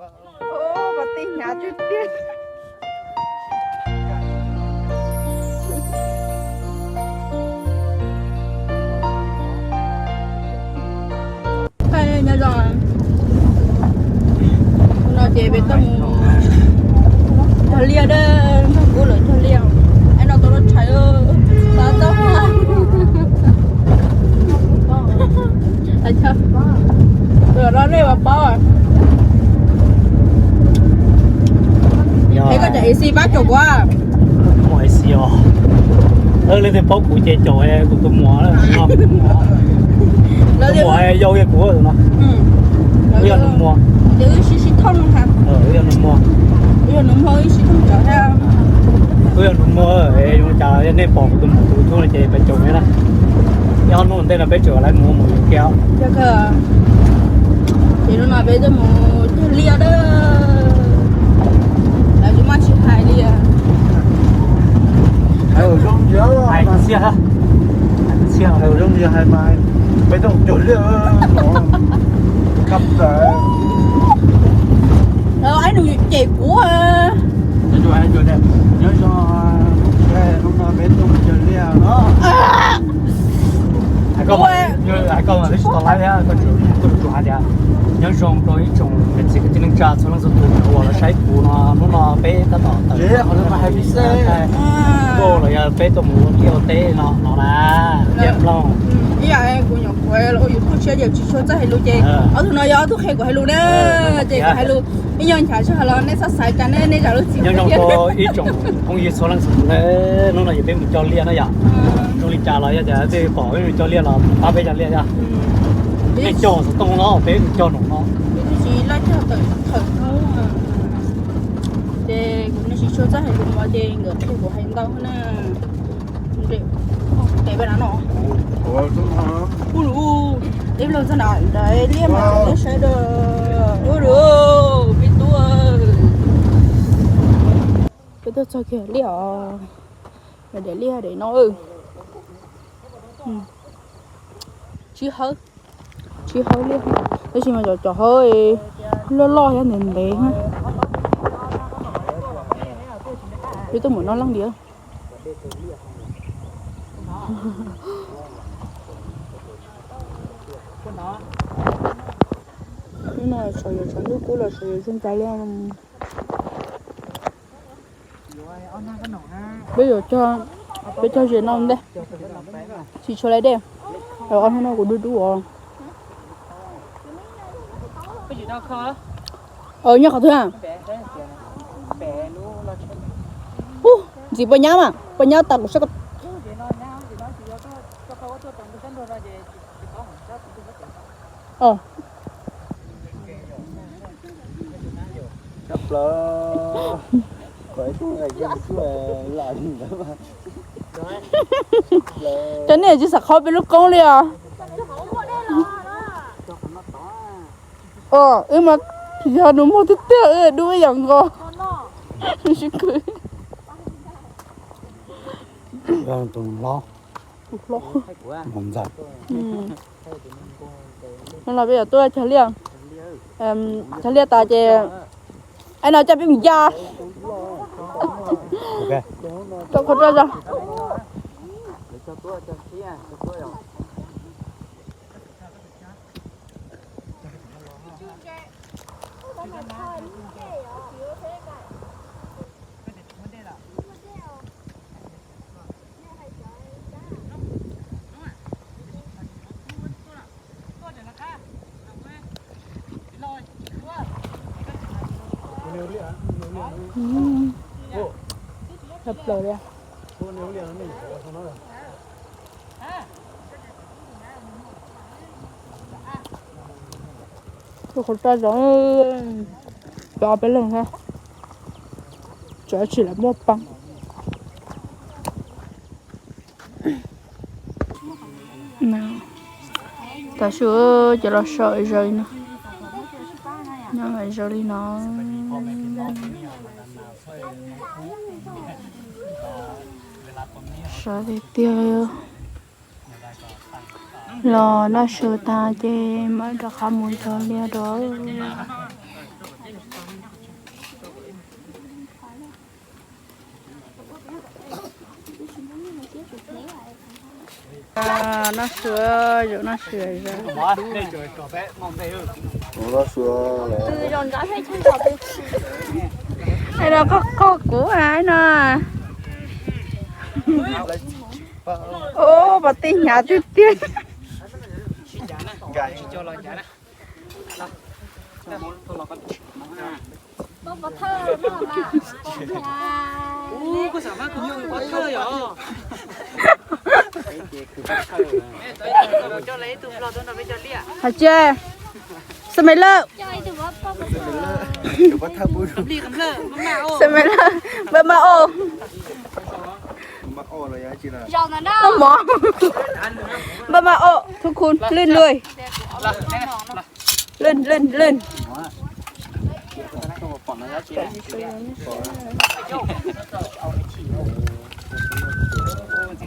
Ua tej hnyav tiag tiag. Nyob zoo, no ces peb tuaj mus cog liaj dab, nrog kuv lawv cog liaj. Es no tau lub tshais, tau tau. Ua no nej mas paub. Es koj cov A C pab caum kuv. Muaj A C os. Leej twg paub kuv ces caum kuv tus muam. Tus muam yau yog kuv no. Wb yog nus muag. Wb yog nus muag. Wb yog nus muag, wb sib thooj cov thiab. Wb yog nus muag, zoo li cas yog nej pom kuv tus muam tus tub no ces pab caum na. Ib ob hnub ntej no peb tseem lawv mus mus kiag. Ces hnub no peb tuaj mus cog liaj dab. Lawv tsis muaj tsis hais li. Hais zoo li hais mas, peb tuaj mus cog liaj no. Aib nus cem kuv. Nyob zoo, hnub no peb tuaj mus cog liaj no. Hais koj mas twb tsis tau laib thiab, koj tsuas hais tias nyob zoo rau ib tsoom niam txiv kwv tij neej tsa txhua leej txhua tus uas los saib kuv no, hnub no peb tab tom tawm tuaj los yog peb tuaj mus ua liaj ua teb no no na, tiam mloog. Ib yam kuv nyuam qhuav los ua YouTube tshiab ces tsis tshua txawj hais lus ces ob tug no yog ob tug qhia kuv hais lus na, ces kuv hais lus ib nyuag nchav tsis hais los nej txhob xav cas nej, nej zam lub txim. Nyob zoo rau ib tsoom phooj ywg txhua leej txhua tus, hnub no yog peb mus cog liaj na yom. Zoo li cas los yog tias twb pom peb mus cog liaj los pab peb cog liaj yom. Nej cog xov tooj no peb mus cog nraum no. Ces kuv tsis tshua txawj hais lus no ces nkawd qhia kuv hais ntau na. Ib los txog nram liaj mas nej saib da. Ua peb tub, peb tuaj txog kiag liaj os, daim liaj daim no. Tsib hawb, tsib hawb liaj, tab sis mas cov, cov hawb loj loj thiab ntev ntev. Peb tuaj mus noj leej diam. Hnub no sawv yuav tshav ntuj kub los sawv yuav zoo cas li. Peb yuav cog, peb cog ze no ntej, tsis tshua laib dej. Ob hnub no kuv dub dub os. Nyob qhov twg? Ntxiv puas nyab mas, puas nyab tas kuv saib. Cov nej tsis xav qhov peb lub koob li os. Wb mas yog nus muag tiag tiag, wb dub ib yam nkaus. Tus hlob, tus hlob. No los peb yuav tuaj cog liaj, cog liaj tas ces, es no coj peb mus ya. Rau qhov rau zog. Tshaj plaws li. Tus qhov rau zog, peb ob peb leeg thiab, tseem tsis lam muaj pab. Tav su ces los so zaws li no, nyob zaws li no. Sov tiag tiag. Los noj su tas ces mam rov qab mus cog liaj dua. Noj sua, zaum noj sua zaum. Noj sua. Qhov kuv hais no. Ub, pom tej hnyav tiag tiag. Hais tsis, xamelas, xamelas, npawg Maj Os, noj mov, npawg Maj Os, thub khun lwj lwj, lwj lwj lwj.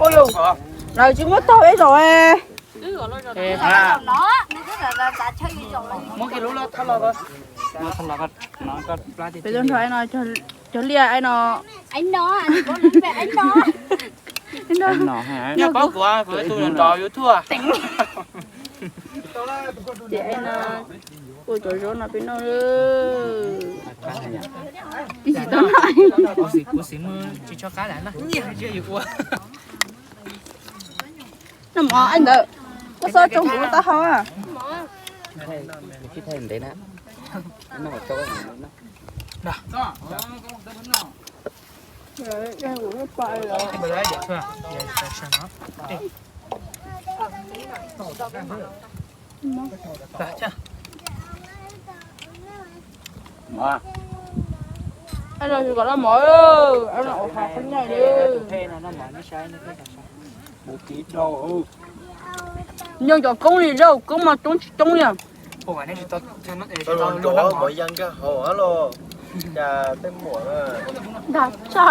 Ua los, lawv tsis muab tog peb zaum. Peb tuaj nrog no, cog liaj no. Nyob paub kuv, kuv tus nrov YouTube. Ces no, ua cov zaub no peb noj. Ib tsis tau noj. Noj mov ntawd, koj txhob tsoo kuv lub taub hau. Noj mov, noj mov. Nyob cov koob li zaub koob mas coob tsis coob li. Dag tsa.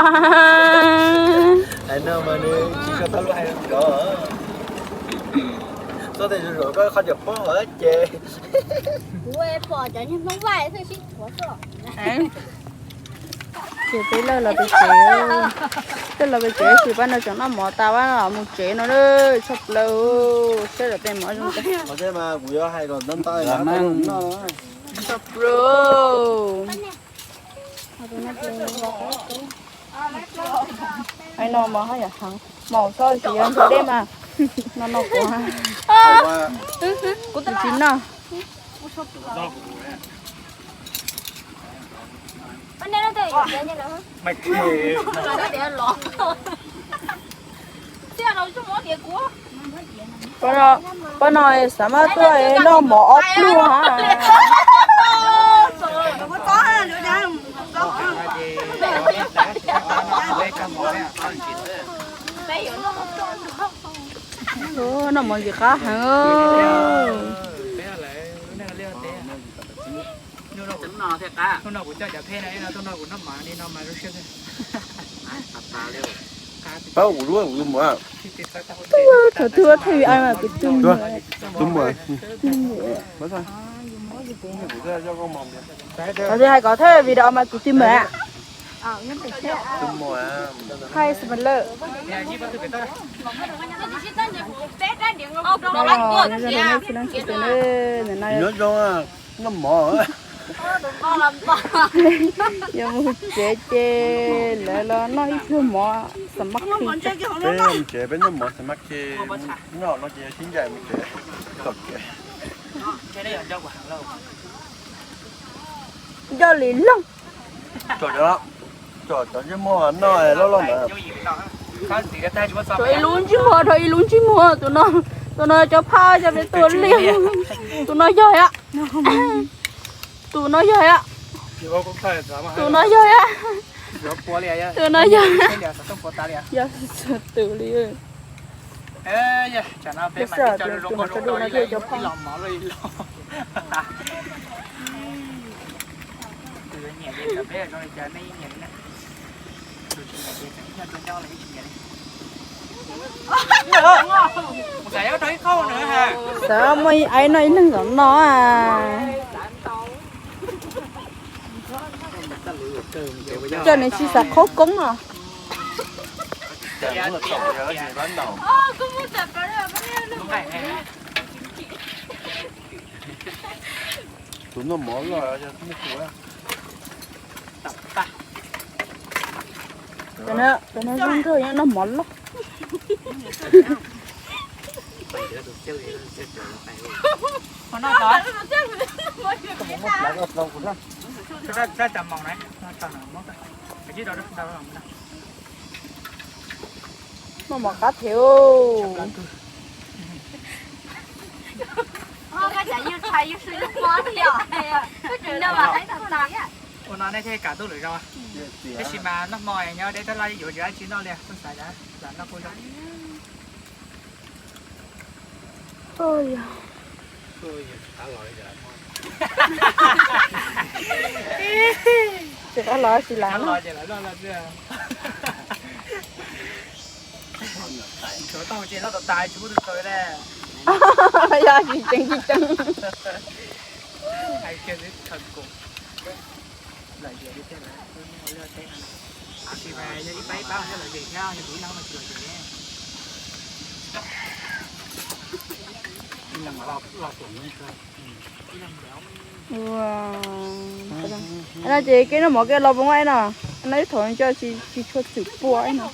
Hais no mas nws tsis tau lub hais rov. Txoj tes zoo zoo koj qhov cov pob hov ces. Ces peb lawv los pem tsev, peb los pem tsev tsis pab no tseem noj mov tas pab no mus tsev no, tshaj plaws. Saib lawv tej mov zoo. Tshaj plaws. Ai no mas haj yam heev, maum txhob tsis yog ntxhua deb mas no no kuv, kuv tus tsis noj. Pab no xav mas tuaj noj mov ob pluag. Noj mov ntxim qab heev. Pab kuv lub kuv tus muam. Thaum twg ua thaj vim ai mas kuv tus muam. Thaum twg hais kom thaj vim da mas kuv tus muam. Hais xwb mas lawm. Nyob zoo, noj mov. Yuav mus tsev ces lawv los noj ib pluag mov xam mab khi. Peb mus tsev peb noj mov xam mab khi, noj no ces sib ncaim mus tsev tom kev. Nco li looj. Cov ntsej muag noj loj loj ntawd. Rau ib lub ntsej muag, rau ib lub ntsej muag, tus no, tus no cov phaj cov peb tua liaj. Tus no yog a, tus no yog a, tus no yog a, tus no yog, yog tus li. Xav muaj ib aiv noj ib leeg zaum no. Coj nws tsis xav qhaub koob os. Tus noj mov loj. Cov no zoo nraug nyob noj mov loj. Noj mov qab thiab. Ua no nej thiaj kam tuaj lwm zaus. Tab sis mas noj hmo nyob deb tab laj yuav tsis dab tsi noj li, tuaj xav lam noj kuj zoo. Tsis qab los tsis lam. Yog tsis ceev tsis ceev. No ces kev noj mov kev los poob no, no ib thaum coj tsis tshua txwm pua no.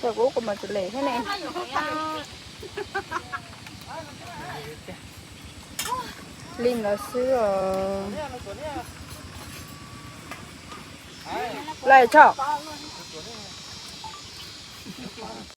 Cov kuv kuv mam txwm lem thiab ne. Li ntawd xwb os. Laj tshoj.